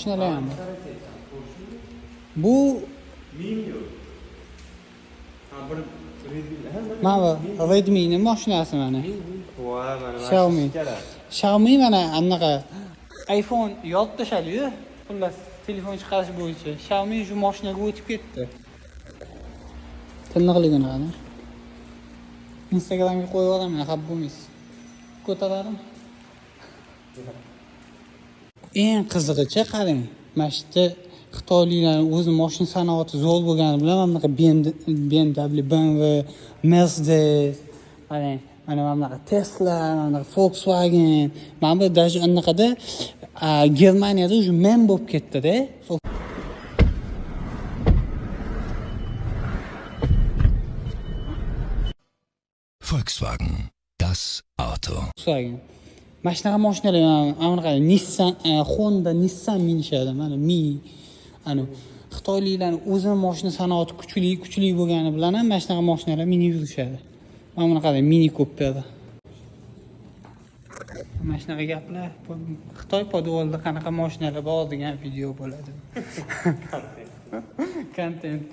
mashinalar ham bor. Bu Mim yo'q. Ha, bir Redmi. Ha, mana bu Redmi'ni mashinasi mana. Voy, mana Xiaomi. Ikkala. Xiaomi mana anaqa iPhone yopib tashladi-yu. Xullas, telefon chiqarish bo'yicha Xiaomi shu mashinaga o'tib ketdi. Tiniqligini qara. Instagramga qo'yib yuboraman, xafa bo'lmaysiz. Ko'taradim. Eng qizig'icha qarang, mana shu yerda xitoyliklarni o'zi mashina sanoati zo'r bo'lgani bilan mana bunaqa BMW, BMW, Mercedes, qarang, mana bunaqa Tesla, mana bunaqa Volkswagen, mana bu даже anaqada Germaniyada уже mem bo'lib ketdi-da. Volkswagen. Das Auto. Volkswagen. Mana shunaqa mashinalar, mana bunaqa Nissan, Honda, Nissan minishadi, mana Mi. Ani xitoyliklarni o'zini mashina sanoati kuchli, kuchli bo'lgani bilan ham mana shunaqa mashinalar minib yurishadi. Mana bunaqa Mini Cooper. Mana shunaqa gaplar. Xitoy podvalida qanaqa mashinalar bor degan video bo'ladi. Kontent.